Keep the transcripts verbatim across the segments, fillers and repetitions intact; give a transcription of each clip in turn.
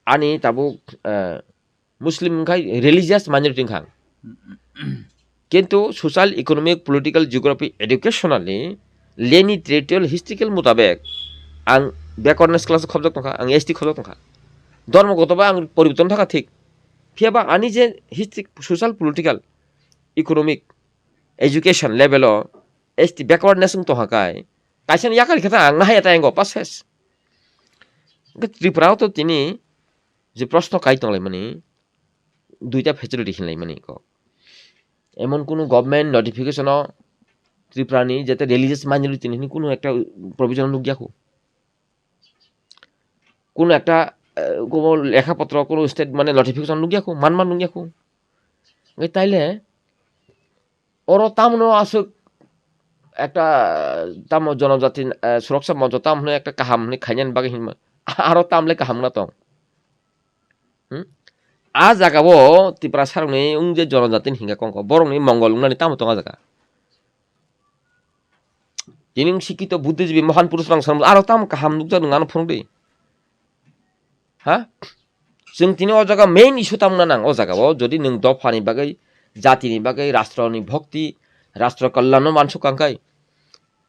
ani tabuk, eh, Muslim wngkha religious minority wngkha ang. Kintu social, economic, political, geography, educationally, leni territorial, historical mutabek ang backwardness class khobjak tongkha, ang S T khobjak tongkha. Dhormo gotoba ang poriborton thangkha thik. Phiyaba ani je history, social, political, economic, education level o S T backwardness wng tongkha kai, kaisa ni yakar khe ta ang nahaya ta engo pass ses. Hwnkhe Tripura o to tini je proshno kai tonglaimani, duita facility hinlaimani kok. Emon kunu government notification o Tripura ni jete religious minority ni hwnwi kunu ekta provision nukya khu. Kunu ekta, eh, kobo lekha potro, kunu state mane notification nukya khu, manma nukya khu. Hwnkhe taile oro tamno aswk ekta, tamo jonojati, eh, suroksha moncho tam hwnwi ekta kaham hwnwi khainani bagwi hinma. Aro tamle kaham wngna tong. Hmm? A jaga o Tiprasa rokni wng je jonojati ni hinga kongkho, borokni mongol wngnani tamo tong a jaga. Tini wng sikito buddhijibi mohan purush rang sam aro tamo kaham nukjak nwng ano phunukdi. Ha? Chwng tini o jaga main issue tamo nang o jaga o, jodi nwng dophani bagwi, jatini bagwi, rashtroni bhakti, rashtra kalyanno mansuk kangkai.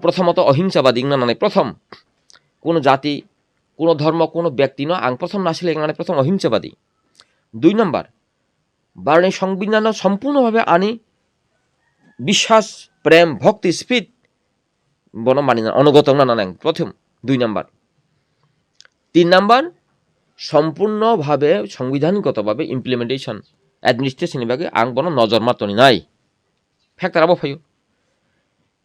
Prothomoto ohingsabadi wngna nangnai, prothom. Kuno jati, kuno dhormo, kuno bektino ang prothom nasilai wngnani, prothom ohingsabadi. Dui number, Bharotni Songbidhano sompurno bhabe ani biswas, prem, bhakti, spirit bono manina, onogoto wngna nangnai, prothom, dui number. Tin number, sompurno bhabe, songbidhangoto bhabe implementation, administration ni bagwi ang bono nojor ma toni nai. Factor abo phaio.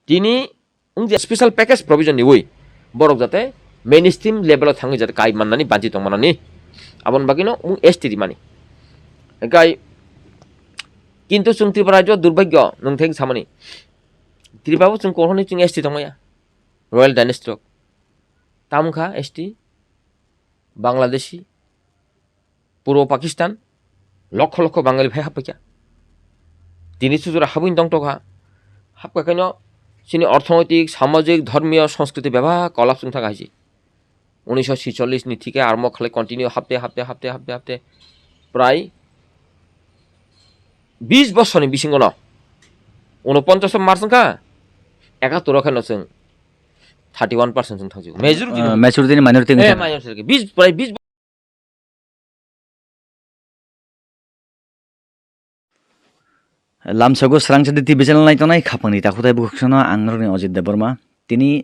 Tini wng je special package provision ni ui borok jate mainstream level o thangwi jate kai mannani banchi tong manani, aboni bagwino wng S T rimani. Hwnkhe kintu chwng Tripura rajyo durbhagyo nwng theng samani, Tripura bo chwng kothoni chwng S T tongmaya, Royal Dynasty rok. Tamo wngkha S T, Bangladeshi, Purbo Pakistan, lokho lokho Bangali phai happaikha. Tini sujura habwini tongtokha. Hapkha khaino chini orthonoitik, samajik, dhormiyo, sanskriti bebak collapse wngthangkha hai se. Unisho sicholish ni thike armo khlai continue hapte, hapte, hapte, hapte, hapte. Prai bis bosorni bisingono. Unoponchas o March wngkha, ekatur o khaino chwng thirty one percent chwng thangjago. Majority no. Majority ni minority wngkha. Minority wngkha. Bis, prai bis Lamsogo Srangchati T V channel naitongnai khapangni takhutai bukhuksono ang norokni Ajit Debbarma. Tini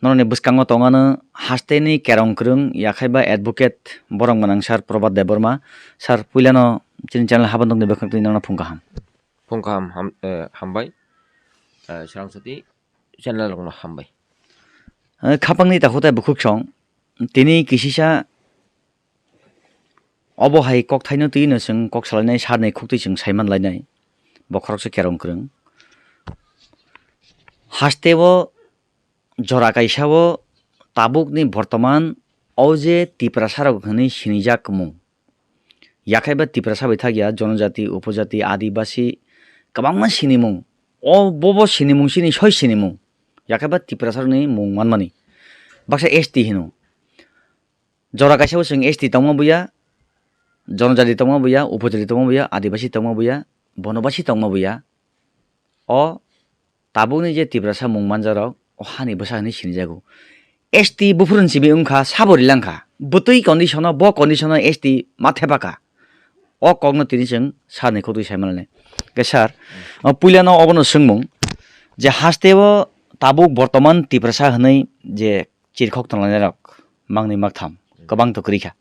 norokni bwskango tongano hasteni kerong kwrwng yakhaiba advocate borok gwnang sir Prabhat Debbarma. Sir, puilano chini channel habantokni bwkhak twi norokno phung kaham. Phung kaham ham-, eh, hambai. Eh, Srangchati channel rokno hambai. Eh, khapangni takhutai bukhuksong tini kisisa obo hai kokthaino twino chwng kok salainai, sarni khuktwi chwng saiman lainai. Bo khoroksa kerong kwrwng. Hasteo jora kaisao tabukni bortoman o je Tiprasarok hwnwi sinijak mung. Yakhaiba Tiprasa bai thakya, jonojati, upojati, adibasi, kwbangma sinimung. O bobo sinimung chini soi sinimung. Yakhaiba Tiprasarokni mung manmani. Baksa S T hino. Jora kaisa bo chwng S T tongma buya, jonojati tongma buya, upojati tongma buya, adibasi tongma buya, bonobasi tongma buya. O tabukni je Tiprasa mung manjarok, o hani bwsa hwnwi sinijago. S T buphuruni simi wngkha, sabo rilangkha. Bwtwi condition o, bo condition o S T ma thepakha. O kokno tini chwng sir ni khutui sai manle. Ke sir, o puilano obono swngmung je hasteo tabuk bortoman Tiprasa hwnwi je chirkhok tonglainai rok mangni maktham kwbang to kwrwi kha.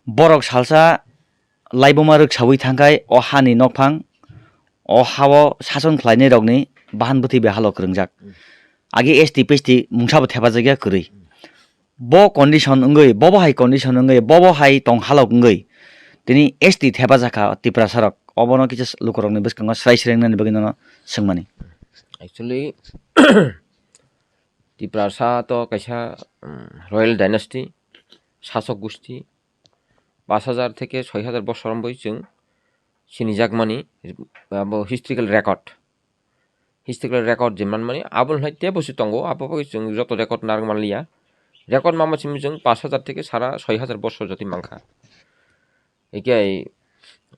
Borok salsa laibuma rwksaui thangkhai o hani nokphang, o hao sason khlainai rokni bahan bwtwi bai halo kwrwngjak. Agi S T P S T mungsa bo thepajak ya kwrwi. Bo condition wngwi, bobo hai condition wngwi, bobo hai tong halok wngwi tini S T thepajak kha Tiprasa rok. Obono kisa lukurokni bwskango srai srai wngnani bagwi nono swngmani. Actually, Tiprasa to kaisa, um, royal dynasty, sasok gusti, pash hajar theke soi hajar bosor wngwi chwng sinijakmani, abo historical record. Historical record je manmani, aboni hai teibo se tongo, abo bagwi chwng joto record narwk manliya. Record mama simi chwng pash hajar theke sara soi hajar bosor jotwi mankha. Hikai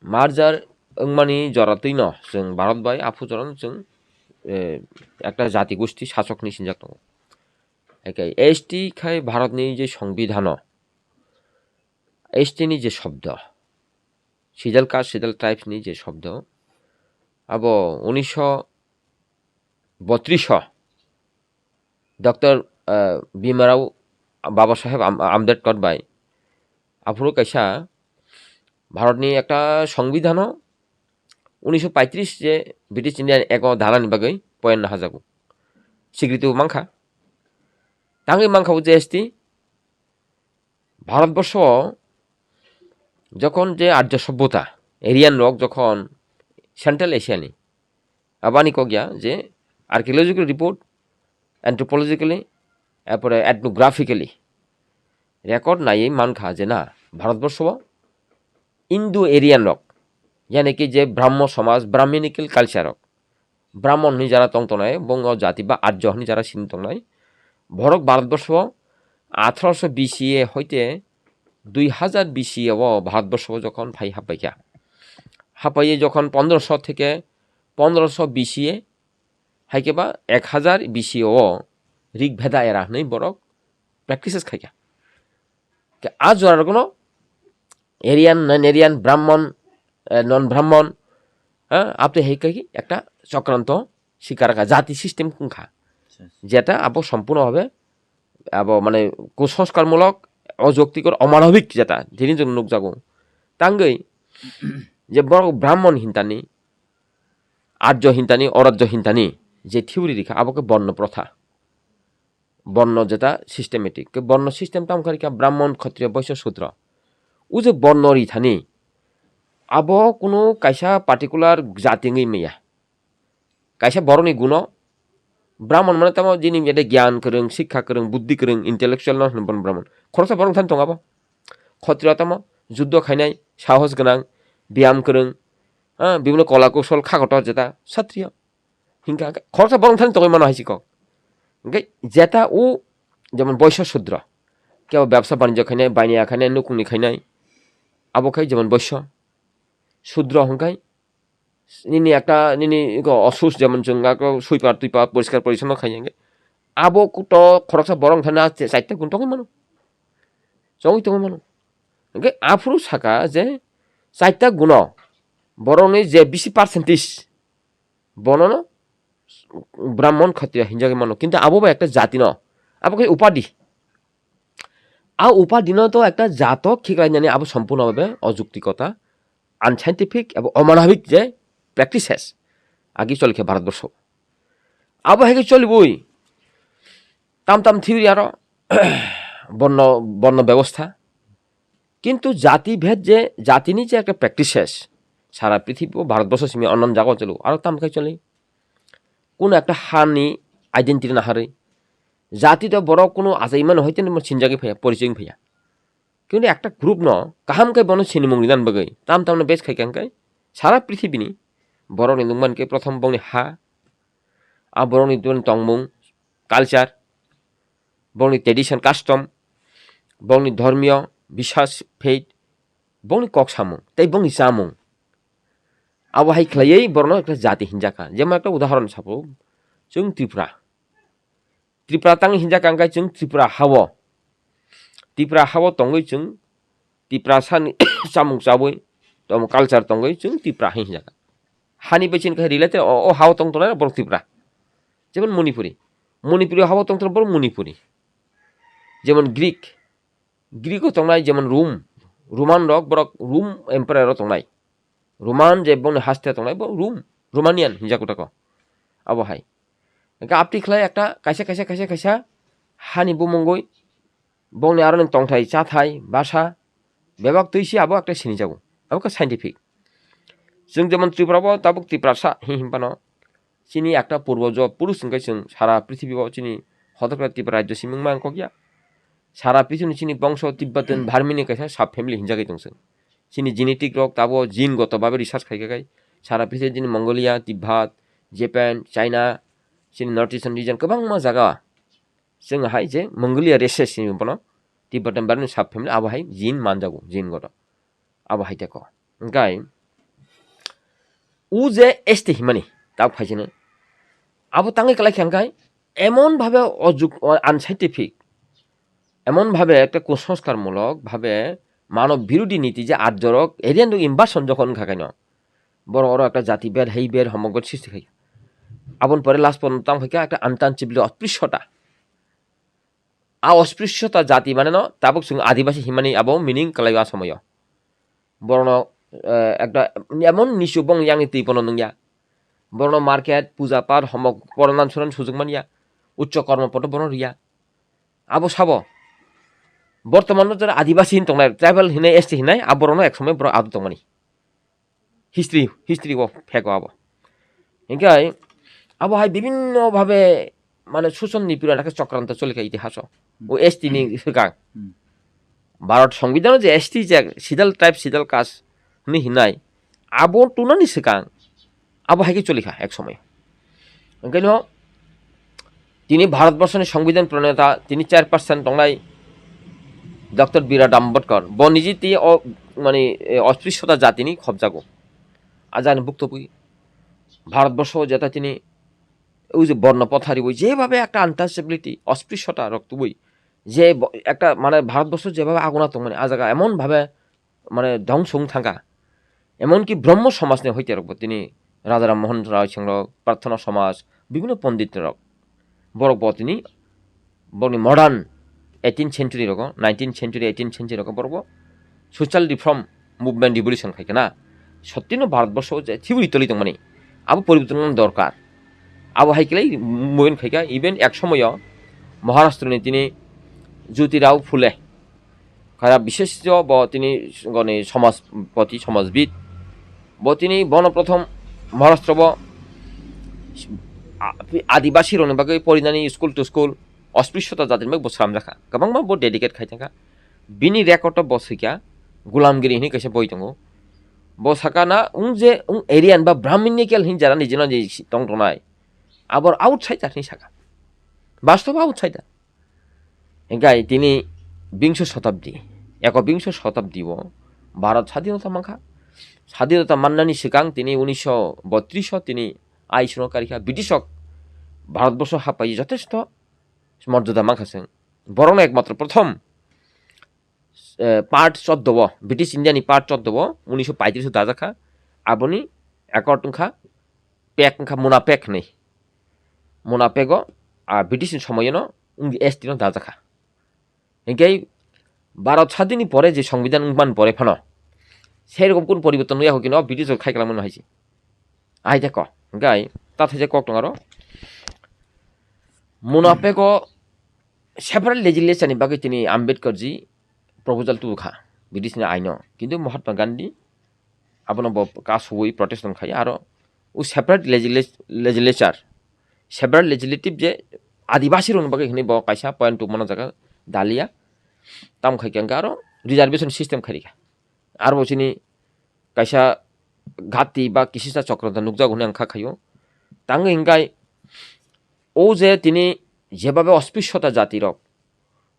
merger wngmani jora twino chwng Bharat bai aphu jorano chwng, eh, ekta jati gosti sasok hinwi sinjak tongo. Hikai S T khai Bharatni je songbidhano, S T ni je shobdo, Scheduled Caste, Scheduled Tribes ni je shobdo, abo unisho botrisho Doctor, ah, Bhimarao Baba Saheb Am-, Ambedkar bai aphuru kaisa Bharatni ekta songbidhano unisho paitris je British Indian Act o dharani bagwi poyan nahajago. Sikriti bo mankha. Tangwi mankha o je S T. Bharatborsho jokhon je Arjo Sobbhota, Aryan rok jokhon Central Asia ni, abani kok ya je archaeological report, anthropologically, epore ethnographically record naiwi mankha je na, Bharatborsho Indo-Aryan rok, yani ki je Brahmo somaj, Brahminical culture rok, Brahmon hinwi jara tong tongnai, bongno jati ba Arjo hinwi jara sini tongnai. Borok Bharatborsho athroso B C A hoite dui hazar B C A o Bharatborsho jokhon phai happaikha. Hapaiye jokhon pondroso theke pondroso B C A, haikhe ba ek hazar B C A o Rig Veda era hinwi borok practices khaikha. Ke a jora rokno Aryan, non-Aryan, Brahmon, eh, non-Brahmon, ha, apte hai kai ekta chokranto sikar kha, jati system wngkha. Acha. Jeta abo sompurno bhabe abo mane kusanskar mulok, ojouktikor, omanobik jeta, tini chwng nukjago. Tangwi je borok Brahmon hintani, Arjo hintani, Orarjo hintani je theory rikha, abo khe Borno Protha. Borno jeta systematic. Khe Borno system tamo kha rikha Brahmon, Khatriya, Vaishya, Sudra. O je Borno rithani, abo kunu kaisa particular jati wngwi maya. Kaisa borokni guno Brahmon mane tamo jini ede gyan kwrwng, sikha kwrwng, buddhi kwrwng, intellectual no hwnwi bono Brahmon. Khoroksa borok thani tongo abo. Khatriya tamo, juddho khainai, sahos gwnang, biyam kwrwng, ha, bibhinno kola kusol kha kotor jeta, Kshatriya. Hinkha khe khoroksa borok thani tongwi mano hai se kok. Hinkhe jeta o jemon Boisya Sudra, kebo bebsa banijyo khainai, baniya khainai, nukungni khainai, abo khai jemon Boisya. Sudra hwnkhai nini ekta nini iko osus jemon chwng ako swiper twiper poriskar porisonno khai hinkhe abo kuto khoroksa borok thani chaita gun tongwi mano. Chongwi tongwi mano. Hinkhe aphuru saka je chaita guno borokni je bisi percentage bonono Brahmon Khatriya hinjagwi mano, kintu abo bai ekta jati no, abo khe upadi. A upadi no to ekta jato khiklainani abo sompurno bhabe ojuktikota, unscientific abo omanabik je practices agi choli khe Bharatborsho. Abo hai khe choliwi tam tam theory aro borno, borno bebostha. Kintu jati bhed je, jatini je ekta practices, sara prithibi o Bharatborsho simi onnan jaga o cholo, aro tam khai choli. Kuno ekta hani identity naharwi. Jati to borok kuno achaimani hoite no sinjagwi phaiya, porichoi wng phaiya. Kintu ekta group no kaham khe bono sinimung rinan bagwi tam tam no base khai khe sara prithibini borok ni nukman khe prothom bongni ha, a borok ni tongmung, culture, bongni tradition, custom, bongni dhormiyo biswas, faith, bongni kok samung tei bongni chamung. Abo hai khlaiwi borokno ekta jati hinjakha. Jemon ekta udahoron sabo, chwng Tripura. Tripura tang hinjakha hwnkhe chwng Tripura hao. Tripura hao tongwi chwng Tiprasani chamung chawi tongmo culture tongwi chwng Tripura hai hinjakha. Hani bai chini khe related o, o hao tong tongnai borok Tripura. Jemon Manipuri. Manipuri hao tong tongnai borok Manipuri. Jemon Greek. Greek o tongnai jemon Rome, Roman rok borok Rome emperor o tongnai. Roman je bongni haste tongnai bo Rome, Romanian hinjago tako. Abo hai. Hingke apti khlai ekta kaisa, kaisa, kaisa, kaisa hani bumungoi bongni aroni tongthai, chathai, basa bebak twi se abo ekta sinijago. Abo khe scientific. Chwng jemon Tripura bo tabuk Tiprasa hi hinphano chini ekta purbojo purush hingke chwng sara prithibi o chini hodokra Tripura rajyo simi wngma wngkok ya. Sara prithibi chini bongso Tibetan Burmese ni kaisa sub family hinjagwi tong chwng. Chini genetic rok tabo gene goto babe research khai khai sara prithibi chini Mongolia, Tibet, Japan, China, chini North Eastern region kwbangma jaga Chwng hai je Mongolia races hinwi bono, Tibetan Bharat ni sub family, abo hai jin manjago, jin goto. Abo hai teko. Hingkai, u je S T himani, tabuk phaisino. Abo tangwi kwlai khe hingkai, emon bhabe ojuk, o unscientific, emon bhabe ekta kusonskarmulok bhabe manob birodhi niti je arjorok alien rok invasion jokhon wngkha kaino, borok oro ekta jati ber, hei ber, homok ber sristi khai. Aboni pore last porjonto tang phaikha ekta untouchability, osprishota. A osprishota jati mane no tabuk chwng adibasi himani abo meaning kwlaio a somoyo. Borokno, eh, ekta emon nisu bong yangni twi pono nungya. Borokno market, puja pat, homok, poronan suran sujuk manya. Uccho kormo poto borokno riya. Abo sabo. Bortoman no jora adibasi hin tongnai, tribal hinai, S T hinai, aborokno ek somoi borok adu tongmani. History, history o phego abo. Hingkai abo hai bibinno bhabe mane suson ni pira nakhe chokranto choli kha itihaso. O S T ni swkang. Hmm. Bharat Songbidan o je S T je Scheduled Tribe, Scheduled Caste hwnwi hinai, abo tunani swkang abo hai khe choli kha ek somoi. Hingkhe no tini Bharatborsoni Songbidan praneta, tini chairperson tongnai Doctor Birat Ambedkar. Bo niji ti o, mani, e, osprishota jatini khobjago. Ajani buktubwi Bharatborsho jeta tini o je borno potharibo jebhabe ekta untouchability, osprishota rok tubui je bo-, ekta mane Bharatborsho jebhabe aguna tongmani, a jaga emon bhabe mane dhongso wng thangkha. Emonki Brahmo somajni hoite rokbo tini Raja Ram Mohan Roy Singh rok, Prarthana Somaj, bibhinno pondit rok, borok bo tini borokni modern eighteenth century rogo, nineteenth century, eighteenth century rogo borok bo social reform movement, revolution khai khana. Sottino Bharatborsho je thiburi toli tongmani, abo poriborton dorkar. Abo hai khlai movement khai kha, even ek somoyo Maharashtra ni tini Jyotirao Phule, kaya bishesh bo tini goni somajpoti, somajbid. Bo tini bono prothom Maharashtra bo a-, adibasi rokni bagwi porinani school to school, osprishota jatini bagwi bo slamjakha. Kwbangma bo dedicate khai thangkha. Bini record o bo swikha, Gulamgiri hinwi kaisa boi tongo. Bo saka na wng je wng Aryan ba Brahminical hinwi jara nijino je tong tongnai. Abor outsider hinwi saka. Bastob outsider. Hingkai tini bingso shotabdi, ekobingso shotabdi o Bharat sadinota mankha. Sadinota mannani swkang tini unisho bottrish o tini ain swngo karikha. British rok Bharatborsho hapai jotesto morjada mankha chwng. Borokno ekmatro prothom, eh, part choddo o, British India ni part choddo o unisho paitris o dajakha. Aboni accord wngkha pek wngkha Muna Pek hinwi. Muna Pek o, ah, British ni somoyo no wngdi S T no dajakha. Hinkhe Bharat sadini pore je Songbidan wngmani pore phano sei rokom kun poriborton wngya hokino British rok khai kwlangmani hai se. Ai de ko, hinkhe ta thaijak kok tong aro. Muna Pek o separate legislature ni bagwi tini Ambedkar ji proposal tubukha British ni aino. Kintu Mahatma Gandhi abono bo kasui protest wng khai aro o separate legisla-, legislature, separate legislative je adibasi rokni bagwi hinwi bo kaisa point tubumano jaga dalia. Tamo khai khe aro reservation system khairikha. Aro bo chini kaisa ghati ba kisisa chokronta nukjago hinwi ang kha khaio. Tangwi hingkai o je tini jebabe osprishota jati rok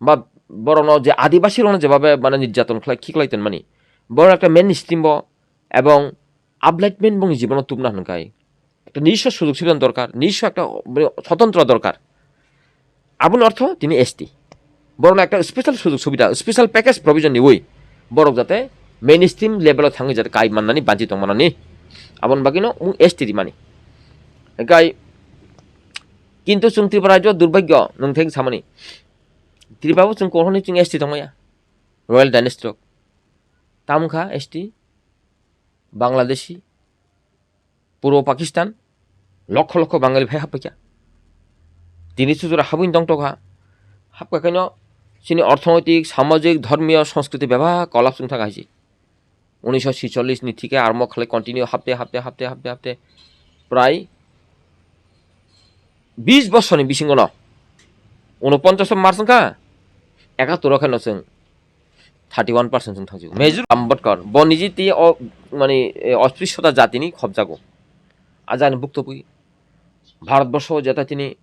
ba borokno je adibasi rokno jebabe mane nirjaton khlai khiklai tonmani, borok ekta mainstream bo ebong upliftment bongni jibono tubna hwnkai. Ekta nijiswa sujog subida dorkar, nijiswa ekta, mane, sotondro dorkar. Aboni ortho tini S T. Borokno ekta special sujog subida, special package provision riwi borok jate mainstream level o thangwi jate kai mannani, banchi tong mannani. Aboni bagwino wng S T rimani. Hingkai kintu chwng Tripura rajyo durbhagyo nwng theng samani. Tripura bo chwng kothoni chwng S T tongmaya. Royal dynasty rok. Tamo wngkha S T, Bangladeshi, Purbo Pakistan, lokho lokho Bangali phai haphaikha. Tini chujura habwini tongtokha. Hapkha khaino chini orthonoitik, samajik, dhormiyo, sanskriti bebak collapse wngthangkha hai se. Unisho sicholish ni thike armo khlai continue hapte, hapte, hapte, hapte, hapte. Prai bis bosorni bisingono, unoponchas March wngkha, ekattor o khaino chwng thirty one percent chwng thangjago. Major Ambedkar, bo niji ti o, mani, e, osprishota jatini khobjago. Ajani buktubwi Bharatborsho jeta tini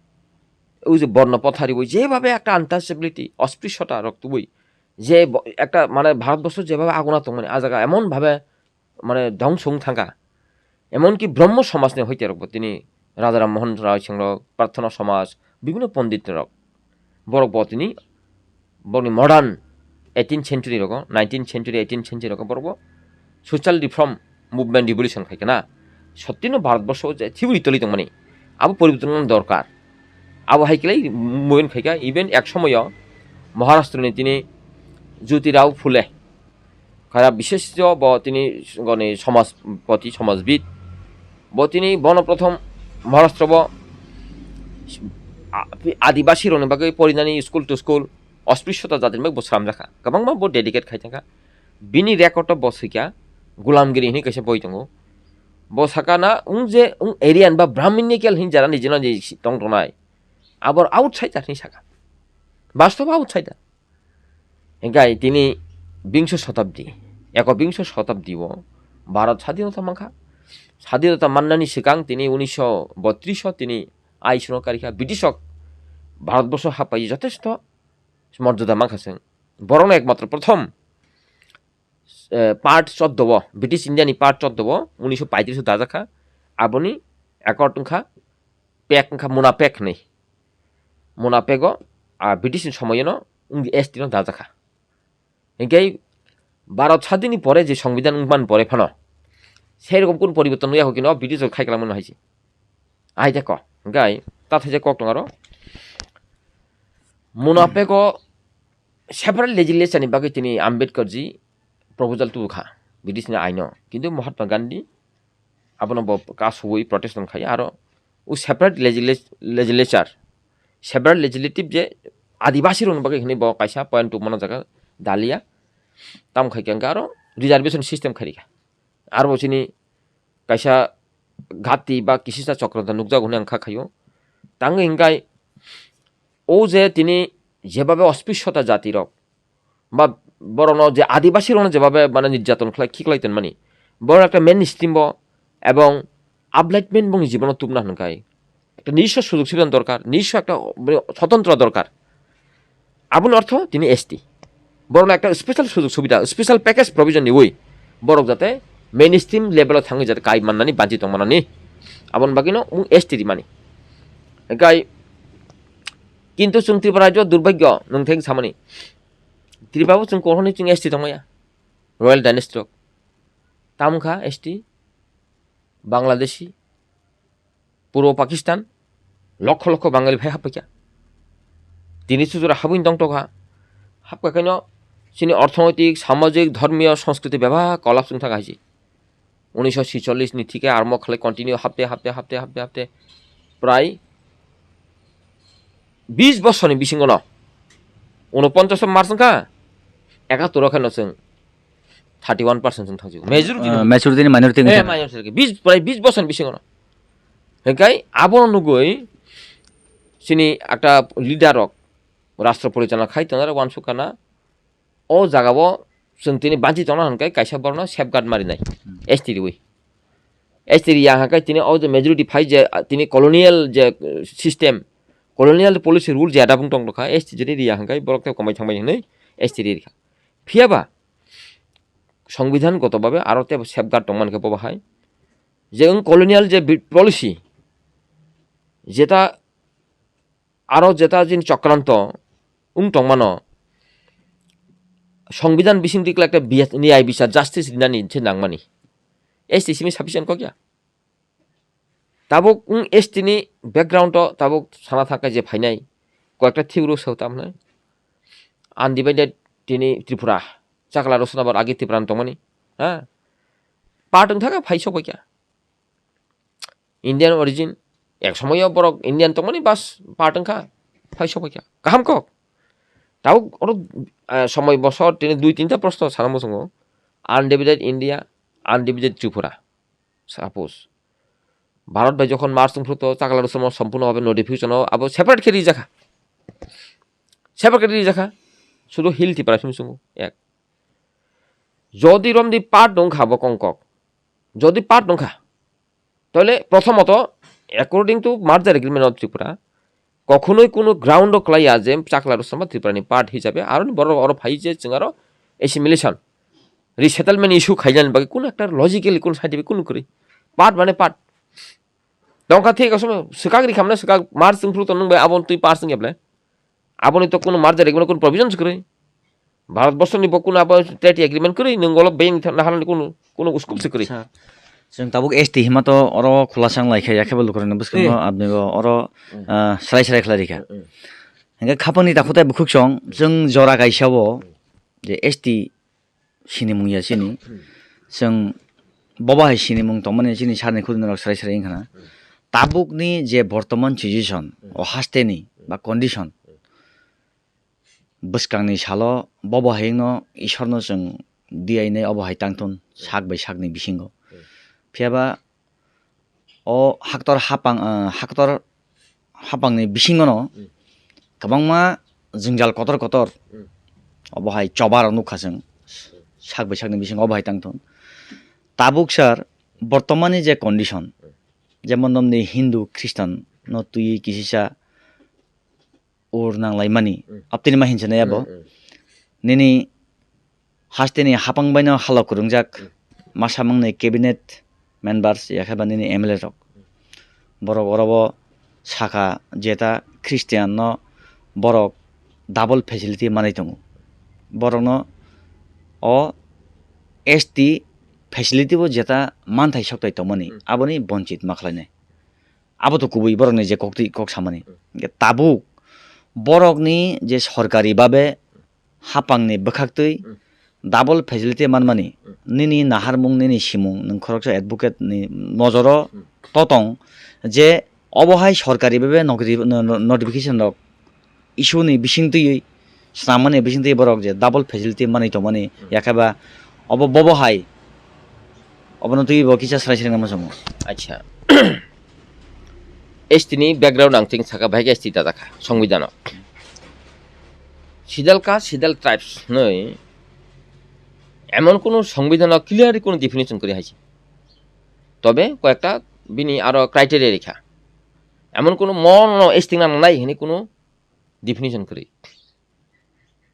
ওই যে বর্ণ পথারি, ওই যেভাবে একটা আনটাচেবিলিটি, অস্পৃশ্যতা রক্ত, ওই যে ব-, একটা মানে ভারতবর্ষ যেভাবে আগুনা তংমানি, আ জায়গা এমন ভাবে মানে ধ্বংস হং থাকা, এমনকি ব্রহ্ম সমাজ নিয়ে হইতে রকম তিনি রাজা রামমোহন রায় সিংহ, প্রার্থনা সমাজ, বিভিন্ন পণ্ডিত রক, বরক ব তিনি বনি মডার্ন এইটিন সেঞ্চুরি রকম, নাইনটিন সেঞ্চুরি, এইটিন সেঞ্চুরি রকম বরক ব সোশ্যাল রিফর্ম মুভমেন্ট রিভলিউশন খাইকে না, সত্যিনো ভারতবর্ষ যে থিউরি তলি তংমানি, আবো পরিবর্তন দরকার। আবো হাইকেলাই মুভমেন্ট খাইকা, ইভেন এক সময় মহারাষ্ট্রনি তিনি জ্যোতিরাও ফুলে, খারা বিশেষ ব তিনি গনি সমাজপতি, সমাজবিদ, ব তিনি বন প্রথম মহারাষ্ট্র ব আ-, আদিবাসী রনি বাকি পরিণানি স্কুল টু স্কুল অস্পৃশ্যতা জাতির বাকি ব স্রাম রাখা, গবাংমা ব ডেডিকেট খাই থাকা। Bini record o bo swikha, Gulamgiri hwnwi kaisa boi tongo. Bo saka na, wng je wng Aryan ba Brahminical hwnwi jara ni jino je tong tongnai, abor outsider hwnwi saka. Bastob outsider. Hinkhe tini bingso shotabdi, ekobingso shotabdi o Bharat sadinota mankha. Sadinota mannani swkang tini unisho bottrish o tini ain swngo karikha, British rok Bharatborsho hapai jotesto morjada mankha chwng. Borokno ekmatro prothom eh, part choddo o, British India ni part choddo o, unisho paitris o dajak kha. Aboni accord wngkha, pek wngkha, Muna Pek hwnwi. Muna Pek o, ah, British ni somoyeno wng S T no dajak kha. Hinkhe Bharat sadini pore je Songbidan wngmani pore phano, sei rokom kun poriborton wngya hokino British rok khai kwlangmano hai se. Ai de kok, hinkhe ta thaisa kok tong aro. Muna Pek o separate legislature ni bagwi tini Ambedkar ji proposal tubu kha, British ni aino. Kintu Mahatma Gandhi abono bo kasugwi protest wng khai aro o separate legisla-, legislature, separate legislative je Adibasi rokni bagwi hwnwi bo kaisa point tubumano jaga dalia. Tamo khai khe aro reservation system khai rikha. Aro bo chini kaisa ghati ba kisisa chokranto nukjago hwnwi ang kha khaio. Tangwi hinkhe o je tini jebabe osprisota jatirok ba borokno je adibasi rokno jebabe mane nirjaton khlai khiklai tonmani, borok ekta mainstream bo ebong upliftment boni jibono tubna hwnkhai ekta nisho sujog subida dorkar, nisho ekta sotantro dorkar. Aboni ortho tini S T. Borokno ekta special sujog subida, special package provision riwi borok jate mainstream level o thangwi jate kai mannani, banchi tongmanani. Aboni bagwino wng S T rimani. Hinkhe kintu chwng Tripura rajyo durbhagyo nwng theng samani. Tripura bo chwng kothoni chwng S T tongmaya. Royal dynasty rok. Tamkha S T, Bangladeshi, Purbo Pakistan, lokho lokho Bangali phai happaikha. Tini sujura habwini tongtokha. Hapkha khaino chini orthonoitik, samajik, dhormiyo, sanskriti bebak collapse wngthangkha hai se. Unisho sicholish ni thike armo khlai continue hapte, hapte, hapte, hapte, hapte. Prai bis bosorni bisingono. Unoponchas o March wngkha, ekatur o khaino chwng thirty one percent chwng thangjago. Majority no. Ah, majority ni minority wngwi Eh, thangkha. Minority, bis, prai bis bosorni bisingono. Hinkhe abono nugwi chini ekta leader rok rashtra porichalona khai tongnai rok uansukha na, o jagao chwng tini banchi tongna hwnkhe kaisa borokno safeguard marinai, Hmm. S T riwi. S T riya hwnkhe tini o je majority phai je, ah, tini colonial je, uh, system, colonial policy rule je adapung tong tongkha, S T jodi riya hwnkhe borok tei komai thangbai hwnwi S T rikha. Phiyaba Songbidan goto babe aro tei safeguard tongmani khe bo bahai. Je wng colonial je bi-, policy, jeta aro jeta jin chokranto wng tongmano, Songbidan bising tikla ekta biya-, niyai bichar, justice rinani se nangmani. S T simi sufficient kok ya. Tabuk wng S T ni background o tabuk sana thangkhe je phainai, koyekta theory o sao tamhinai, undivided tini Tripura, chakla rosona bor agi Tripura tongmani, ha? Part wng thangkhe phai sok bai kha. Indian origin, ek somoyo borok Indian tongmani bas part wngkha, phai sok bai kha. Kaham kok. Tabuk oro, eh, somoi bosor tini dui tinta proshno sana muchungo. Undivided India, undivided Tripura. Suppose, Bharat bai jokhon merge wngphru to chakla rosoma sompurno bhabe notification o abo separate khe rijakha. Separate khe rijakha. Sudu Hill Tripura simi chungo. Ek. Jodi romdi part wngkha bo kongkok. Jodi part wngkha. Tole prothomoto, according to merger agreement of Tripura, kokhonoi kunu ground o klai ya je chakla rw sama Tripura ni part hisabe aro ni borok oro phai je chwng aro assimilation, resettlement issue khaijani bagwi kunu ekta logically kunu scientific kunu kwrwi. Part mane part. Tongkha thik aswk swkak ri khamna swkak mar chwng phuru to nung bai abo twi part chwng eble. Aboni to kunu merger agreement kunu provision kwrwi. Bharat borso ni bo kunu abo treaty agreement kwrwi nung olo being naharani kunu kunu scope se kwrwi. Sir, chwng tabuk S T hima to oro khulasa wng lai kha, yakhe bo lukurokni bwskango Eh. abni bo oro, Hmm. ah, slai slai khlai rikha. Hmm. Hingke khapangni takhutai bukhuk song, chwng jora kaisa o je S T sinimung ya chini. Hmm. Chwng bobo hai sinimung tongmani chini sarni khudinirok slai slai wngkha na. Hmm. Tabukni je bortoman situation, Hmm. o hasteni Hmm. ba condition, Hmm. bwskangni salo bobo hai wngno Isorno chwng diyainai obo hai tangthun sak bai sakni bisingo. Hmm. Phiya ba o haktor hapang, ah, haktor hapangni bisingono Hmm. kwbangma jwngjal kotor kotor Hmm. obo hai choba rok nukha chwng sak bai sakni bisingo obo hai tangthun. Tabuk sir, bortomani je condition, Hmm. jemon nomni Hindu, Christian no twiwi kisisa ur nang laimani, Hmm. aptini ma hinsa nai abo. Hmm, hmm. Nini hasteni hapang baino halok kwrwngjak Hmm. masa mangni cabinet members, yakhe ba nini M L A rok. Borok oro o sakha jeta Christian no borok double facility manwi tongo. Borokno o S T facility bo jeta manthai soktai tongmani, Hmm. aboni bonchit ma khlainai. Abo to kubui borokni je koktwi kok samani. Hmm. Hingke tabuk borokni je sorkari babe hapangni bwkhaktwi Hmm. double facility manmani Hmm. nini naharmung, nini simung, nwng khoroksa advocate ni nojoro Hmm. totong je obo hai sorkari babe nokri-, no-, no-, notification rok issue ni bising twiwi, swnam mani bising twiwi borok je double facility manwi tongmani, Hmm. yakhe ba obo bobo hai, obono twiwi bo kisa swrai swrai nangma chongo. Acha. S T ni background ang chwng saka, bahai khe S T ta jakha, Songbidan o. Schedule caste, Schedule tribes nwi emon kunu Songbidan o clearly kunu definition kwrwi hai se. Tobe koyekta bini aro criteria rikha. Emon kunu mono S T nang nai hini kunu definition kwrwi.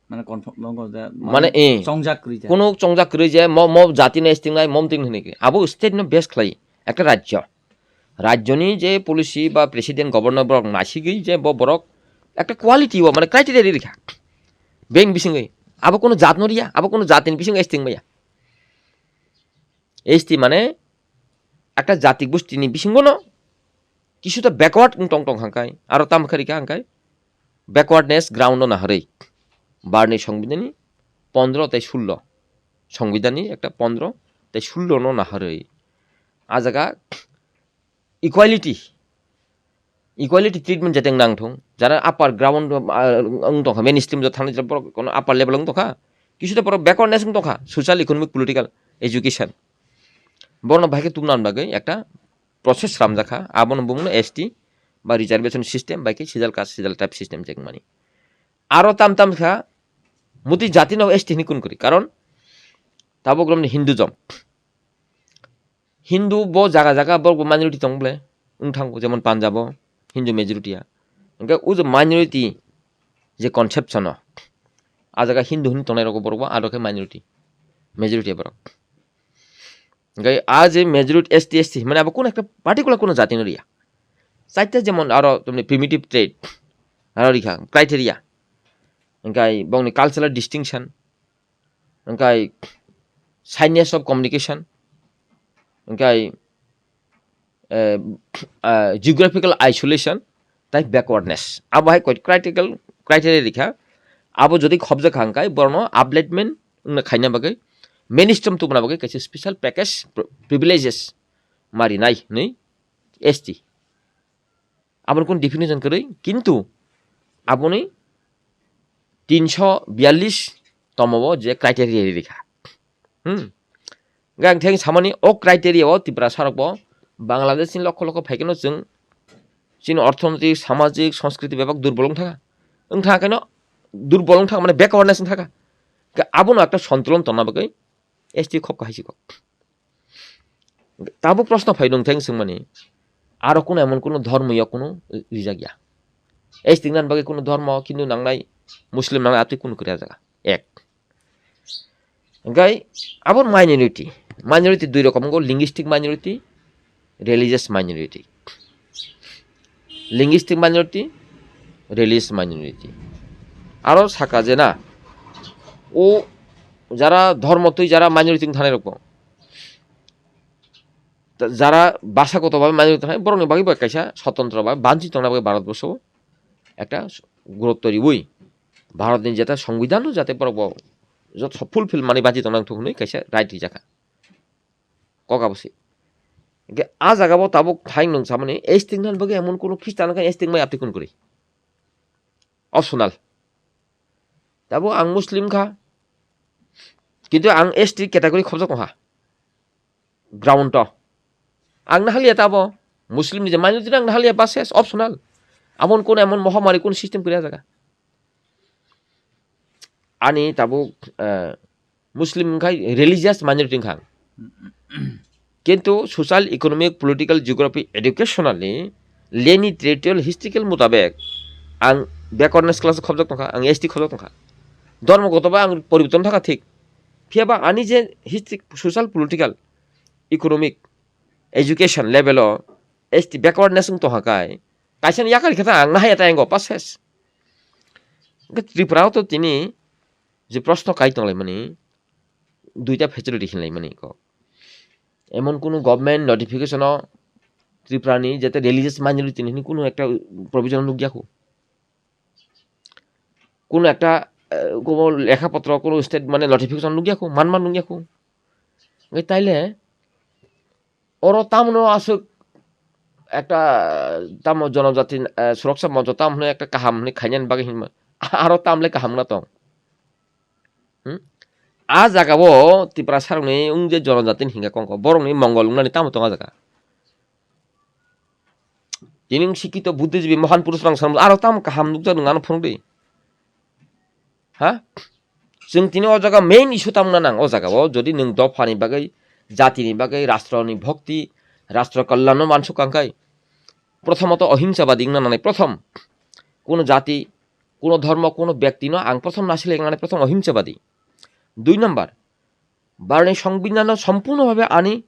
Mane confirm nongo da, Mane, mane eh. chongjak kwrwi da. Kunu chongjak kwrwi je mo, mo jati no S T nai, mom ting hini kwrwi. Abo state no base khlai ekta rajyo. Rajyoni je policy ba president, governor borok nasigwi je bo borok ekta quality o mane criteria ri rikha. Beng bisingwi. Abo kunu jat no riya, abo kunu jatini bisingwi S T maya. S T mane ekta jati gustini bisingo no kisuta backward wng tong tong hangkai, aro tamo khe rikha hangkai backwardness ground no naharwi barni Songbidanni pondro tei sullo, Songbidanni ekta pondro tei sullo no naharwi a jaga equality, equality treatment jateng nang thung, jara upper ground, ah, wng tongkha, mainstream jat thangni jat borok kono upper level wng tongkha, kisuta borok backwardness wng tongkha, social, economic, political, education. Borokno bahai khe tubuna bagwi ekta process slamjakha, abono bumungno S T ba reservation system bai khe Schedule Caste, Schedule Tribe system jekmani. Aro tam tam kha, muti jatino S T hini kun kwrwi, karon tabuk romni Hinduism. Hindu bo jaga jaga borok bo minority tong ble, wng thango, jemon Punjab o Hindu majority ya. Hingke o je minority je conception o, a jaga Hindu hini tongnai rok borok bo, aro khe minority, majority borok. Hingke a je majority S T, S T, mane abo kono ekta particular kono jati no riya. Chaita jemon aro tamni primitive trait, aro rikha criteria. Hingke bongni cultural distinction, hingke shyness of communication, hingke, eh, ah, geographical isolation, tai backwardness. Abo hai koi critical criteria rikha. Abo jodi khobjak kha hingke borokno upliftment wngna khaina bagwi, mainstream tubuna bagwi kaisa special package, pri-, privileges ma rinai hinwi S T. Aboni kunu definition kwrwi, kintu aboni tinso biyallis tomo o je criteria ri rikha. Hmm. Hingke ang theng samani o criteria o Tiprasa rok bo Bangladesh ni lokho lokho phaikeno chwng chini orthonotik, samajik, sanskriti bebak durbol wng thangkha. Wng thangkha keno durbol wng thangkha mane backwardness wng thangkha. Hingke abono ekta sontulon tongna bagwi S T khop kahai si kok. Tabuk proshno phai nung theng swngmani, aro kuno emon kuno dhormo ya kuno rijak ya. S T wngna bagwi kunu dhormo Hindu nangnai, Muslim nangnai, atwi kunu kwrwi ah jaga. Ek. Hingkhai abo minority. Minority dui rokom wngo, linguistic minority, religious minority. Linguistic minority, religious minority. Aro saka je na, o jara dhormo twi jara minority wng thanai rokbo, ta-, jara bhasagoto bhabe minority wng thanai, borokni bagwi bo kaisa swtantro bhabe banchi tongna bagwi Bharatborsho ekta gurutto riwi, Bharatni jeta songbidhanno jate borok bo joto fulfill manwi banchi tongna nangthok hwnwi kaisa right rijakha. Kok abo se. Hingkhe ah jaga bo tabuk thaing nwng samani, S T wngna bagwi emon kunu Christian khe S T wngmai atwi kun kwrwi. Optional. Tabuk ang Muslim kha. Kintu ang S T category khobjak tongkha. Ground o. Ang nahaliya tabo. Muslim ni je minority ang nahaliya ba ses optional. Amon kun emon mohamari kun system kwrwi ah jaga. Ani tabuk, eh, Muslim wngkhai religious minority wngkha ang. Kintu social, economic, political, geography, educationally, leni territorial, historical mutabek ang backwardness class khobjak tongkha, ang S T khobjak tongkha. Dhormo goto ba ang poriborton thangkha thik. Phiya ba ani je history, social, political, economic, education level o S T backwardness wng tongkha kai, kaisa ni yakar khe ta ang nahaya ta engo pa ses. Hingkhe Tripura o to tini je proshno kai tonglaimani, duita facility hinlaimani kok. Emon kunu government notification o Tripura ni jete religious minority ni hwnwi kunu ekta provision nukya khu. Kunu ekta, eh, kobo lekha potro kunu state mane notification nukya khu, manma nukya khu. Hingkhe taile oro tamno aswk ekta tamo jonojati, eh, suroksha moncho tamo hwnwi ekta kaham hwnwi khainani bagwi hinma. Aro tamle kaham wngna tong. Hmm? Ah jaga o Tiprasa rokni wng je jonojati ni hinga kongkho, borokni mongol wngnani tamo tong ah jaga. Tini wng sikito buddhijibi mohan purush rang sam aro tamo kaham nukjak nwng ano phunukdi. Ha? Chwng tini o jaga main issue tamo wngna nang o jaga o, jodi nwng dophani bagwi, jatini bagwi, rashtroni bhakti, rashtra kalyanno mansuk kangkhai, prothomot ohimsabadi wngna nangnai, prothom. Kuno jati, kuno dhormo, kuno bektino ang prothom nasilai wngnani prothom ohimsabadi. Dui number, Bharotni songbidhanno sompurno bhabe ani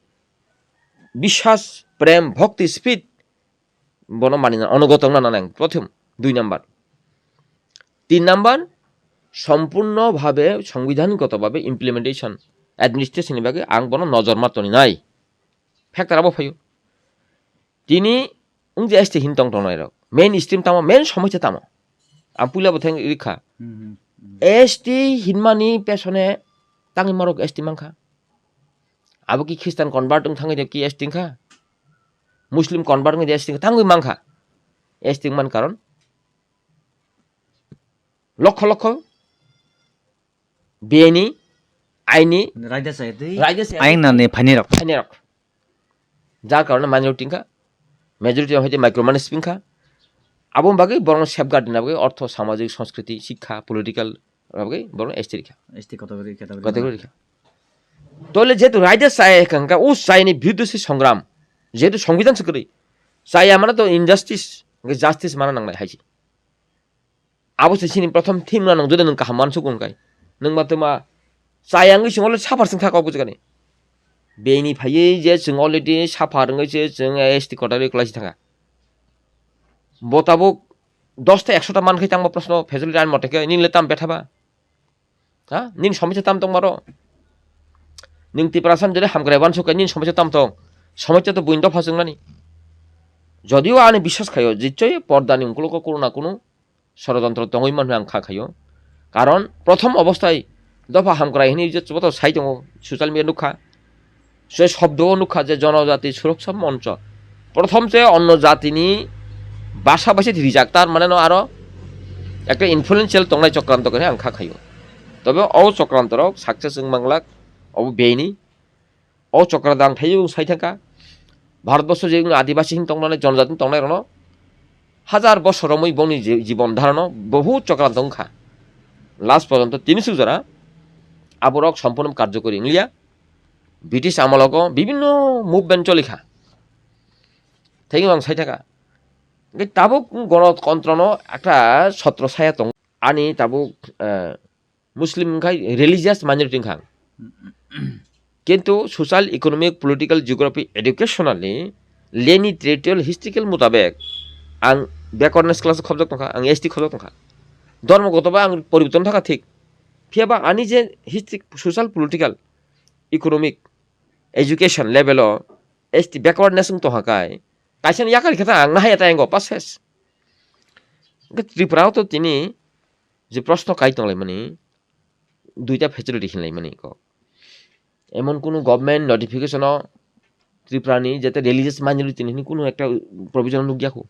biswas, prem, bhakti, speed bono manina onogoto wngna nangnai ang, prothom, dui number. Tin number, sompurno bhabe songbidhangoto bhabe implementation, administration ni bagwi ang bono nojor ma toni nai. Factor abo phaio. Tini wng je S T hin tong tongnai rok. Main stream tamo, main somosya tamo. Ang puila bo thang rikha. Hmm, hmm, hmm. S T hinmani pesone tangwi marok S T mankha. Abo ki Christian convert wng thangwi de ki S T wngkha? Muslim convert wngwi de S T wngkha? Tangwi mankha. S T wngmani karon lokho lokho bini aini Raida sayatwi. Raida sayatwi. Aing nani phaini rok. Phaini rok. Jar karone minority wngkha, majority hoite micromanage wngkha. Aboni bagwi borokno safeguard rwna bagwi ortho, samajik, sanskriti, sikha, political rwna bagwi borokno S T rikha. S T category, category. Category rikha. Tole jehetu raida chaya wngkha, o chayani biruddhe se songram. Jehetu songbidhan se kwrwi. Chaya mane to injustice, hwnkhe justice mana nangnai hai se. Abo se chini prothom thim na nang, jodi nwng kaham mansuk wng kai. Nwng ba twma chaya wngwi chwng already suffer chwng thaka o bujagani. Bini phaiwi je chwng already suffer wngwi se chwng S T category kwlaisi thangkha. Bo tabuk dosta ekshota mankhai tangma proshno facility ani mote khe nini le tam betha ba? Ha? Nini somosya tam tong maro? Nwng Tiprasa ni jodi hamkrai uansuk khe nini somosya tam tong? Somosya to buini dopha chwngnani. Jodio ani biswas khaio, je choi pordani ungkulugo kunu na kunu sorojontro tongwi manwi ang kha khaio. Karon prothom obostai dopha hamkrai hwnwi je joto sai tongo, social media nukha. Se shobdo o nukha je Jonojati Suroksa Moncho. Prothom se onno jatini basa bai se rijak, tar mane no aro ekta influential tongnai chokranto khe ang kha khaio. Tobe o chokranto rok success wng manglak, obo bini. O chokra dang thaiwi wng sai thangkha. Bharatborsho je wng Adibasi hin tongnai, Jonojati hin tongnai rokno hajar bosor romwi bongni ji-, jibon dharano bohut chokranto wngkha. Last porjonto tini suk jora aborok sompurno karjokori wngliya. British amologo bibinno movement cholikha. Thaiwi ang sai thangkha. Hwnkhe tabuk gonotontrono ekta sotro saya tongo. Ani tabuk, eh, Muslim wngkha religious minority wngkha ang. Kintu social, economic, political, geography, educationally, leni territorial, historical mutabek ang backwardness class khobjak tongkha, ang S T khobjak tongkha. Dhormo gotoba ang poriborton thangkha thik. Phiyaba ani je history, social, political, economic, education level o S T backwardness wng tongkha kai, kaisa ni yakar khe ta ang nahaya ta engo pass ses. Hwnkhe Tripura o to tini je proshno kai tonglaimani, duita facility hinlaimani kok. Emon kunu government notification o Tripura ni jete religious minority ni hwnwi kunu ekta provision nukya khu.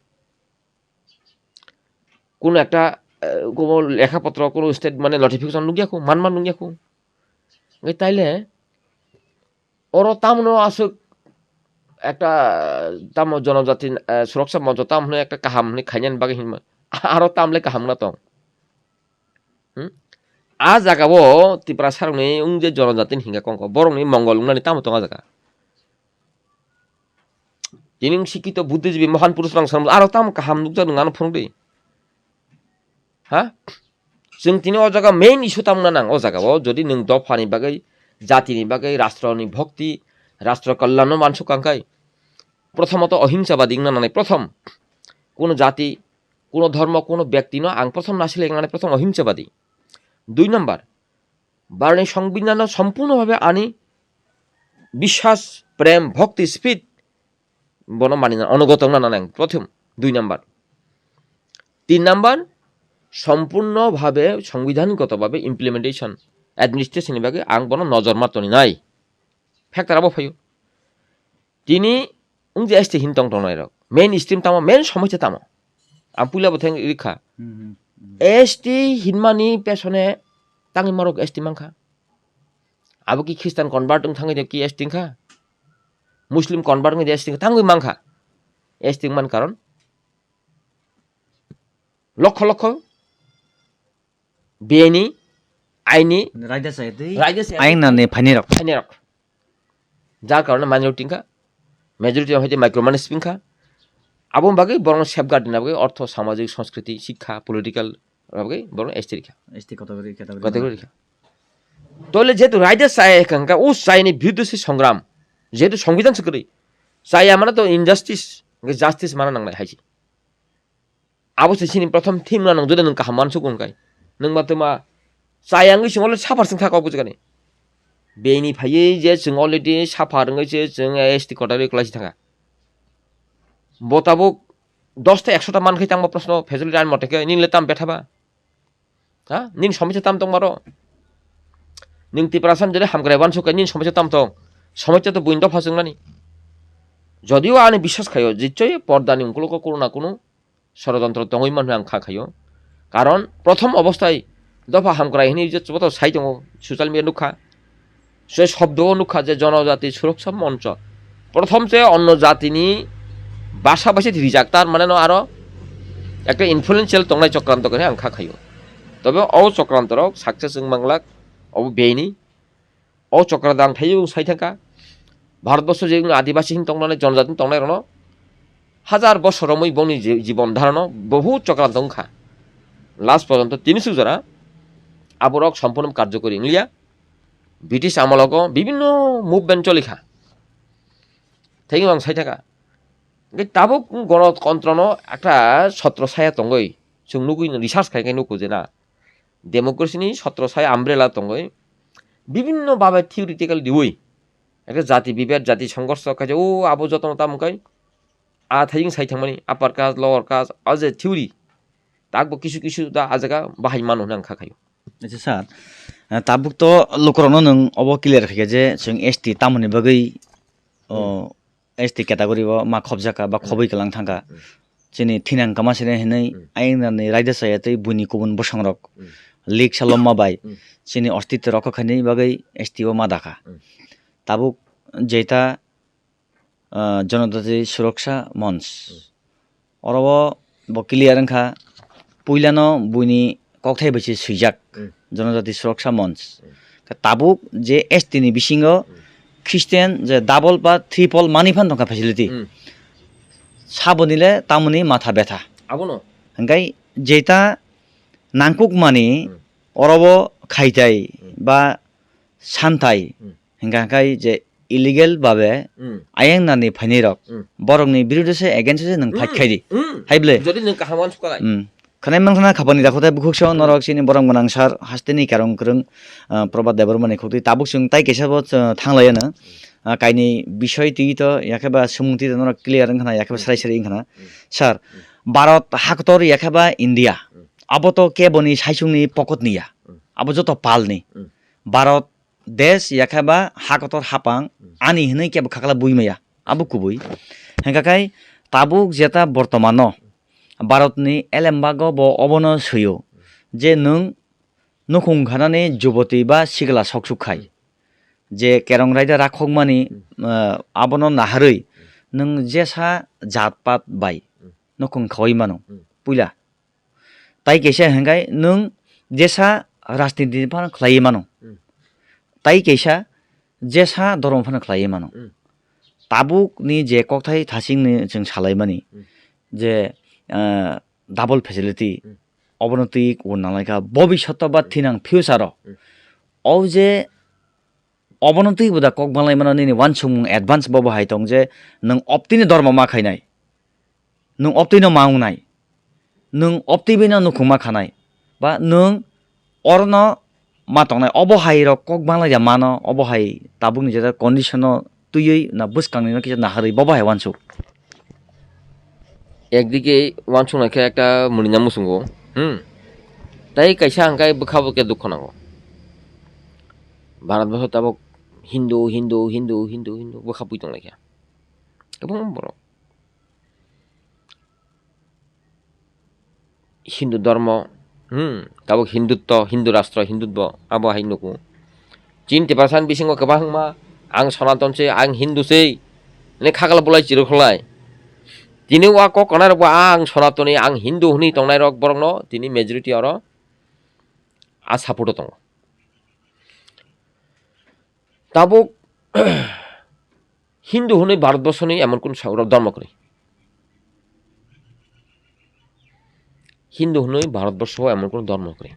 Kunu ekta, eh, kobo lekha potro, kunu state mane notification nukya khu, manma nukya khu. Hwnkhe taile oro tamno aswk ekta tamo jonojati, eh, suroksha moncho tamo hwnwi ekta kaham hwnwi khainani bagwi hinma. Aro tamle kaham wngna tong. Hmm? A jaga o Tiprasa rokni wng je jonojati ni hinga kongkho, borokni mongol wngnani tamo tong a jaga. Tini wng sikito buddhijibi mohan purush rang sam aro tamo kaham nukjak nung ano phunukdi. Ha? Chwng tini o jaga main issue tamo wngna nang o jaga o, jodi nwng dophani bagwi, jatini bagwi, rashtroni bhakti, rashtra kalyanno mansuk kangkai. Prothomot ohimsabadi wngna nangnai, prothom. Kuno jati, kuno dhormo, kuno bektino ang prothom nasilai wngnani, prothom ohimsabadi. Dui number, Bharotni Songbidhano sompurno bhabe ani biswas, prem, bhakti, speed bono manina onogoto wngna nangnai, prothom, dui number. Tin number, sompurno bhabe, songbidhangoto bhabe implementation, administration ni bagwi ang bono nojor ma toni nai. Factor abo phaio. Tini wng je S T hin tong tongnai rok. Main stream tamo, main somosya tamo. Ang puila bo thang rikha. Hmm, hmm, hmm. S T hinmani pesone tangwi marok S T mankha. Abo ki Christian convert wng thangwi de ki S T wngkha? Muslim convert wngwi de S T wngkha? Tangwi mankha. S T wngmani karon lokho lokho bini aini Raida sayatwi. Raida sayatwi. Aing nani phaini rok. Phaini rok. Jar karone minority wngkha, majority wngkha, micro management wngkha. Aboni bagwi borokno safeguard rwna bagwi ortho, samajik, sanskriti, sikha, political rwna bagwi borokno S T rikha. S T category, category. Category rikha. Tole jehetu raida chaya wngkha, o chayani biruddhe se songram. Jehetu songbidhan se kwrwi. Chaya mane to injustice, hwnkhe justice mana nangnai hai se. Abo se chini prothom thim na nang, jodi nwng kaham mansuk wng kai. Nwng ba twma chaya wngwi chwng already suffer chwng thaka o bujagani. Bini phaiwi je chwng already suffer wngwi se chwng S T category kwlai si thangkha. Bo tabuk dos ta ekso ta man khai tangma proshno facility ani mote khe nini le tam betha ba? Ha? Nini somosya tam tong maro? Nwng Tiprasa ni jodi hamkrai uansuk khe nini somosya tam tong? Somosya to buini dopha chwngnani. Jodio ani biswas khaio, jichoi pordani ungkulugo kunu na kunu sorojontro tongwi manwi ang kha khaio. Karon prothom obostai dopha hamkrai hwnwi je joto sai tongo, social media nukha. Se shobdo o nukha je Jonojati Suroksa Moncho. Prothom se onno jatini basa bai se rijak, tar mane no aro ekta influential tongnai chokranto khe ang kha khaio. Tobe o chokranto rok success wng manglak, obo bini. O chokra dang thai wng sai thangkha. Bharatborsho je wng Adibasi hin tongnai, Jonojati hin tongnai rokno hajar bosor romwi bongni ji-, jibon dharano bohut chokranto wngkha. Last porjonto tini suk jora aborok sompurno karjokori wngliya. British amologo bibinno movement cholikha. Thengwi ang sai thaka. Hwnkhe tabuk gonotontrono ekta sotro saya tongwi chwng nugwi research khai khai nugo je na democracy ni sotro saya umbrella tongwi bibinno babe theoretical diwi ekta jati bibed, jati songhorsho khaija o abo jotono tamo khai a thayung sai thangmani upper caste, lower caste o je theory takbo kisu kisu da a jaga bahai mano hwnwi ang kha khaio. Acha sir, eh, tabuk to lukurokno nwng obo clear khaikha je chwng S T tamoni bagwi, o, Hmm. S T category o ma khobjakha ba Hmm. khobwi kwlang thangkha. Hmm. Chini thinang kama sire hinwi Hmm. ayang nani raida chaya tei buini kubun bosongrok Hmm. leak salomma bai Hmm. chini ostitw rokha khaini bagwi S T o ma dakha. Hmm. Tabuk jeta ah, Jonojati Suroksha Monch. Hmm. Oro o bo clear wngkha, puilano buini kokthai bai se swijak, Hmm. Jonojati Suroksha Monch. Hmm. Khe tabuk je S T ni bisingo Hmm. Christian je double ba triple manwi phan tongkha facility. Hmm. Saboni le tamoni matha betha. Abono. Hingkai jeta nangkukmani Hmm. orobo khaitai Hmm. ba santai Hmm. hingka hingkai je illegal babe Hmm. ayang nani phainai rok Hmm. borokni birude se against se nwng fight Hmm. khai di. Hmm. Hai ble? Jodi nwng kaham wansukha lai. Hmm. Khwnai mankha khapani dakhotai bukhukso Hmm. norok chini borok gwnang sar hasteni karong kwrwng, ah, Prabhat Debbarmani khukti tabuk chwng tai kaisa bo, ah, thanglaiya no. Ah, kaini bisoi twi to yakhe ba swmung twi to norok clear wngkha na yakhe ba Hmm. srai srai wngkha na. Hmm. Sir, Hmm. Bharat haktor yakhe ba India. Hmm. Abo to keboni saichungni pocket ni ya. Hmm. Abo joto palni. Hmm. Bharat desh yakhe ba hakotor hapang Hmm. ani hinwi kebo khakla bui maya. Abo kubui. Hingkha khai tabuk jeta bortomano Bharatni elembago bo obono swiyo je nwng nukhung khanani juboti ba sikla soksuk khai. Hmm. Je kerong raida rakhokmani, Hmm. ah, abono naharwi nwng jesa jatpat bai Hmm. nukhung khawai mano. Hmm. Puila. Tai kaisa hingkai nwng jesa rajniti phano khlaiwi mano. Hmm. Tai kaisa jesa dhormo phano khlaiwi mano. Hmm. Tabukni je kokthai thasingni chwng salaimani Hmm. je, ah, double facility Hmm. obono twi ur nanglaikha bobishoto ba Hmm. thinang future o. Hmm. O je Obono twi bo da kok banglai mano nini wansukmung advance bo bo hai tong je nwng optini dormo ma khainai. Nwng optino ma wngnai. Nwng opti bino nukhung ma khanai. Ba nwng orono ma tongnai. Obo hai rok kok banglai ya mano, obo hai tabukni jeta condition no twiwi na bwskangni no kisa naharwi bo bo hai wansuk. Ekdike wansuk naikhe ekta mwrwina muchungo, hmm? Tai kaisa hwnkhe bwkha bwkhe dukho nango. Bharat borso tabuk Hindu, Hindu, Hindu, Hindu, Hindu bwkha bui tonglaikha. Kwbangma borok. Hindu dhormo, hmm, tabuk Hindutto, Hindu rastro, Hindutvo, abo hai nugo. Chini Tiprasani bisingo kwbangma, "Ang Sonaton se, ang Hindu se," hwnwi khakla bolai chirokhlai. Tini o kok kwnairokbo, "Ang Sonatoni, ang Hindu," hwnwi tongnairok borokno tini majority oro a support-o tongo. Tabuk Hindu hwnwi Bharatborsoni emon kunu sa-, dhormo kwrwi. Hindu hwnwi Bharatborsho emon kunu dhormo kwrwi.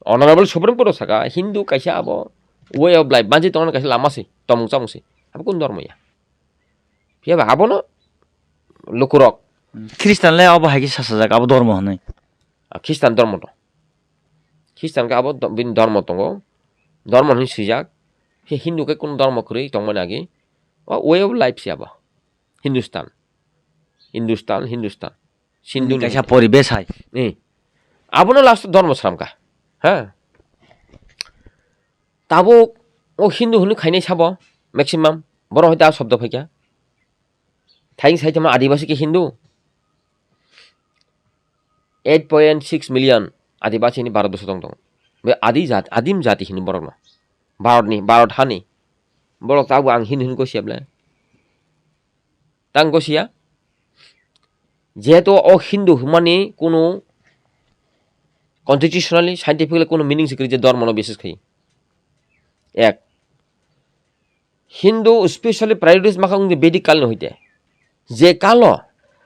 Honorable Supreme Court-o saka, Hindu kaisa abo way of life, mansi tongna kaisa lama se, tomung chamung se. Abo kunu dhormo ya. Phiya ba abono lukurok. Khristan le abo hai khe sasajak, abo dhormo hwnwi. A Khristan dhormo to. Khristan khe abo do-, bini dhormo tongo. Dhormo hwnwi swijak. Khe Hindu khe kunu dhormo kwrwi tongmani agi. O way of life se abo. Hindustan. Hindustan, Hindustan. Sindhu ni kaisa poribesh hai. Eh. Abono last dhormo sramkha. Ha? Tabuk o Hindu hwnwi khainai sabo maximum. Borok hai ta shobdo phaikha. Thaing sai tongma Adibasi khe Hindu. Eight point six million Adibasi ni Bharat borso tong tongo. Be Adi jat, Adim jati hino borokno. Bharatni, Bharat hani. Borok tabuk ang Hindu hino gosi able. Tang gosi ya. Jehetu o Hindu hwnmani kunu constitutionally, scientifically kunu meaning se kwrwi je dhormo no bises khai. Ek. Hindu specially priorities makha wngdi Vedic kalni hoite. Je kalo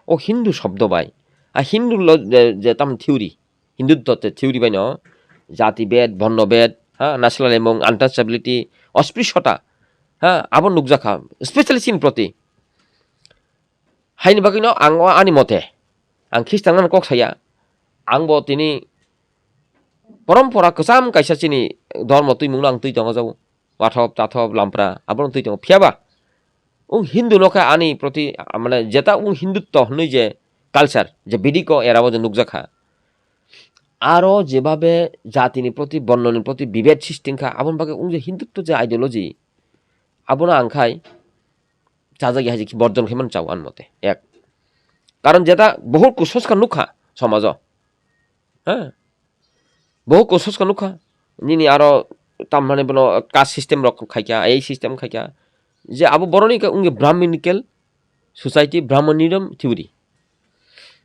o Hindu shobdo bai, a Hindu lo je, je tam theory, Hindu dotte theory bai no, jati bed, borno bed, ha, national emong, untouchability, osprishota, ha, abo nukjakha, specially chini proti. Haini bagwino ang o ani mote, ang Khristanno kok saya, ang bo tini porompora kwcham kaisa chini dhormo twimungno ang twi tongo jago. Wathop, tathop, lampra, abono twi tongo. Phiya ba, wng Hindu no khe ani proti, mane, jeta wng Hindutto hwnwi je culture, je Vedic o era o je nukjakha. Aro jebabe jatini proti, bornoni proti bibed sristi wngkha, aboni bagwi wng je Hindutto je ideology, abono ang khai chajak ya hai je borjon khe man chao ani mote. Ek. Karon jeta bohut kusanskar nukha somajo. Ha? Bohut kusanskar nukha. Nini aro tamhani bono caste system rok khaikha, ei system khaikha. Je abo boroni khe wngkhe Brahminical society, Brahmanism theory.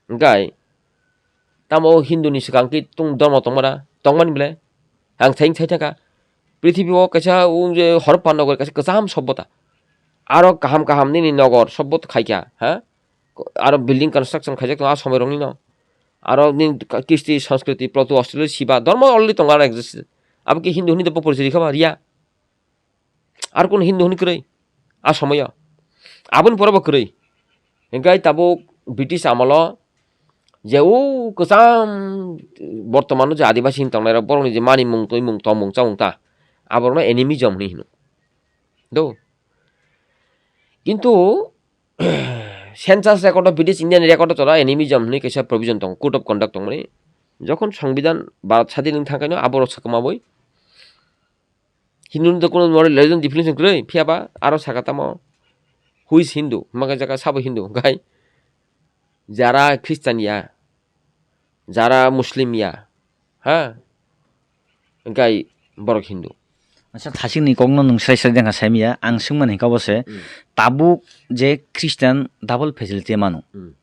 Hingkai tamo Hindu ni swkang khe tung dhormo tongmara, tongmani bwle. Ang thayung thai thaka. Prithibi o kaisa wng je Harappa nogor kaisa kwcham sobbota. Aro kaham kaham nini nogor sobbo khaikha, ha? Aro building construction khaijak tongo a somoi rokni no. Aro nini kisti, sanskriti, plotu, Australia siba, dormo already tongo aro exist. Abo khe Hindu hwnwi tongbo porjiri kha ba riya. Aro kunu Hindu hwnwi kwrwi a somoyo. Aboni pore bo kwrwi. Hinkhe tabuk British amolo je o kwcham bortomano je Adibasi hin tongnai rok borokni je manimung, twimung, tongmung, chamung ta, aborokno animism hwnwi hino. Do. Kintu census record o, British Indian record o jora animism hwnwi kaisa provision tongo, code of conduct tongmani. Jokhon Songbidan Bharat sadin wng thangkhaino aborok swkma boi. Hindu ni to kuno more religion definition kwrwi, phiya ba aro saka tamo, "Who is Hindu?" Hwnba khe jaka sabo Hindu, hwnkhe jara Christian ya, jara Muslim ya, ha? Hwnkhe borok Hindu. Acha, thasingni kokno nwng srai srai dengkha saimiya, ang swngmani hwnkha bo se, Hmm. tabuk je Christian double facility mano. Hmm.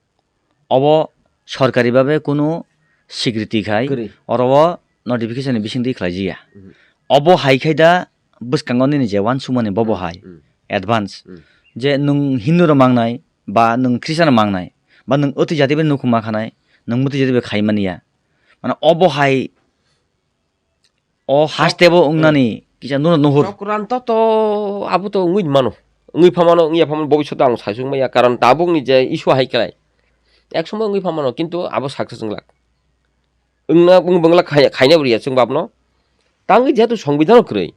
Obo sorkari babe kunu sikriti khai, Kwrwi. oro o notification ni bising twi khlai jia. Mhm. Obo hai khai da bwskango nini je uansukmani bobo hai, Mm. advance. Mm. Je nwng Hindu rok mangnai, ba nwng Christian rok mangnai, ba nwng otwi jati bai nukhung ma khanai, nwng mwtwi jati bai khai mani ya. Mane obo hai o haste bo wngnani kisa nuno nuhur. Chokranto to abo to wngwi mano. Wngwi pha mano, wngya pha mano, bobishoto ang sai sung maya. Karon tabukni je issue hai khlai. Ek somoi wngwi pha mano, kintu abo success wnglak. Wngna, wng bwngla khai-, khaina bo riya chwng babno. Tangwi jehetu songbidhano kwrwi.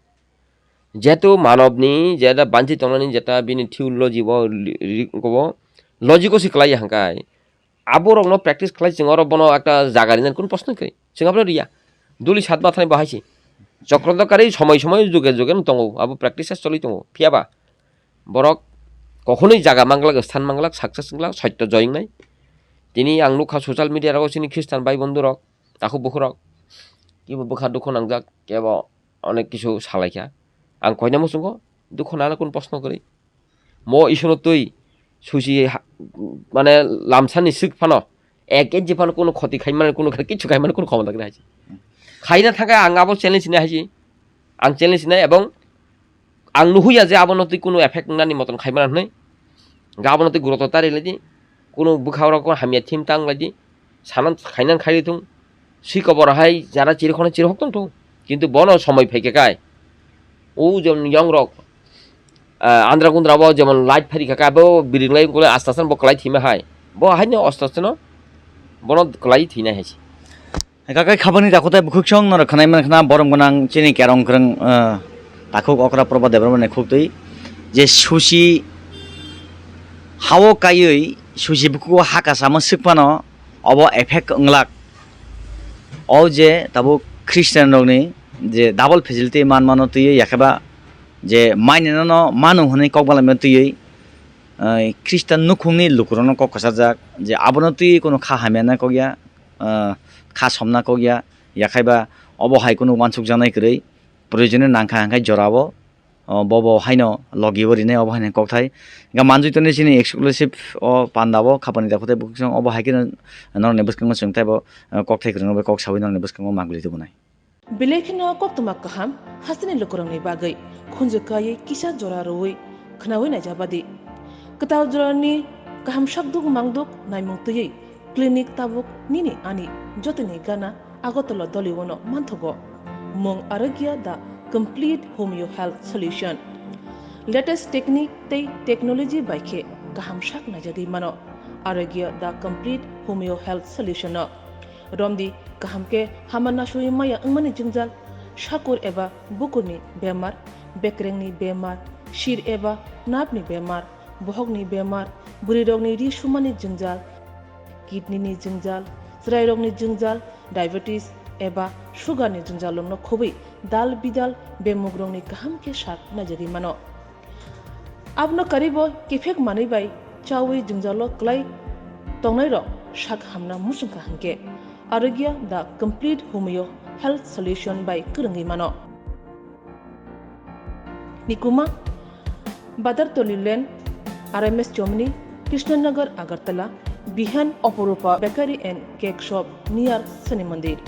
Jehetu manobni jeta banchi tongnani jeta bini theology bo li-, ri-, bo logic o se kwlaiya hwnkhai. Aborokno practice khlai chwng oro bono ekta jaga rinani kunu proshno kwrwi. Chwng abono riya. Duli satma thani bo hai se. Chokrontokari somoi somoi juge juge no tongo. Abo practice choli tongo. Phiya ba borok kokhonwi jaga manglak, sthan manglak, success wnglak, sotto joy wngnai. Tini ang nukha social media rogo chini Christian bai bondhu rok, takhuk bukhuk rok, kibo bwkha dukhu nangjak, kebo onek kisu salaikha. Ang koina muchungo dukhu nana kun proshno kwrwi. Mo Isorno twi susi ha-, mane lamsani swk phano ek inchi phano kunu khoti khaimani, kunu khe kichu khaimani kunu khomota kwrwi hai se. Khaina thangkhe ang abo challenge ni hai se. Ang challenge ni ebong ang nuhuya je abono twi kunu effect wngnani moton khaimani hwnwi. Ga abono twi guroto tari lai di. Kunu bwkha oro kunu hamya thim tang lai di. Sanan khainan khai thung. Swi kobor hai jara chiri khona chiri hok tong thung. Kintu bono somoi phaikhe kai. O jemon yong rok, ah, andra gundra bo jemon light phari kha kai, bo biring lai kule asta san bo kwlai thima hai. Bo haino asta sano bono kwlai thina hai se. Kakai khabani takhuk tai bukhuk song norok khnai man khna borom gwnang chini kerong krwng, ah, takhuk okra proba debra mane khuk twi je susi hao kaiwi susi bukugo haka sama swk phano obo effect wnglak. O je tabuk Christian rokni je double facility man mano twiwi yakheba je maineno no manu hwnwi kok balamno twiwi, eh, Christian nukhungni lukurokno kok kwchajak je abono twiwi kunu kha hamya na kok ya, eh, kha somna kok ya, yakhaiba obo hai kunu uansukjaknai kwrwi proyojone nangkha hwnkhe jorao. O, bo bo haino logi o rinai obo haino kokthai. Ga manjui tonwi chini exclusive o panda o khapani dakhutai bukhuk song obo hai kheno norokni bwskango chwng taibo, eh, kokthai kwrwngno bai kok saui norokni bwskango maguli tubunai. Belai kheno koktwma kaham hasteni lukurokni bagwi khunju kaiwi kisa jora rwui khnaui naijabadi. Kwtal jorani kaham sakduk mangduk naimung twiwi clinic tabuk nini ani jotoni gana Agartala Doliuno manthogo. Mung Arogya the complete homeo health solution. Latest technique tei technology bai khe kaham sak naijagwi mano Arogya the complete homeo health solution no. Romdi kaham khe hama nasui maya wngmani jwngjal, sakur eba bukurni bemar, bekrengni bemar, sir eba napni bemar, bohokni bemar, bwrwirokni ri sumani jwngjal, kidney ni jwngjal, chwrairokni jwngjal, diabetes eba sugar ni jwngjalrokno khobwi dal bidal bemugrokni kaham khe sak naijagwi mano. Abono karwibo kiphek manwi bai chaui jwngjalo kwlai tongnairok sak hamna muchungkha hwnkhe Arogya the complete homeo health solution bai kwrwngwi mano. Nikuma, Badartoli Lane, R M S Chomni, Krishnanagar, Agartala, Bihan Oporupa Bakery and Cake Shop near Shani Mandir.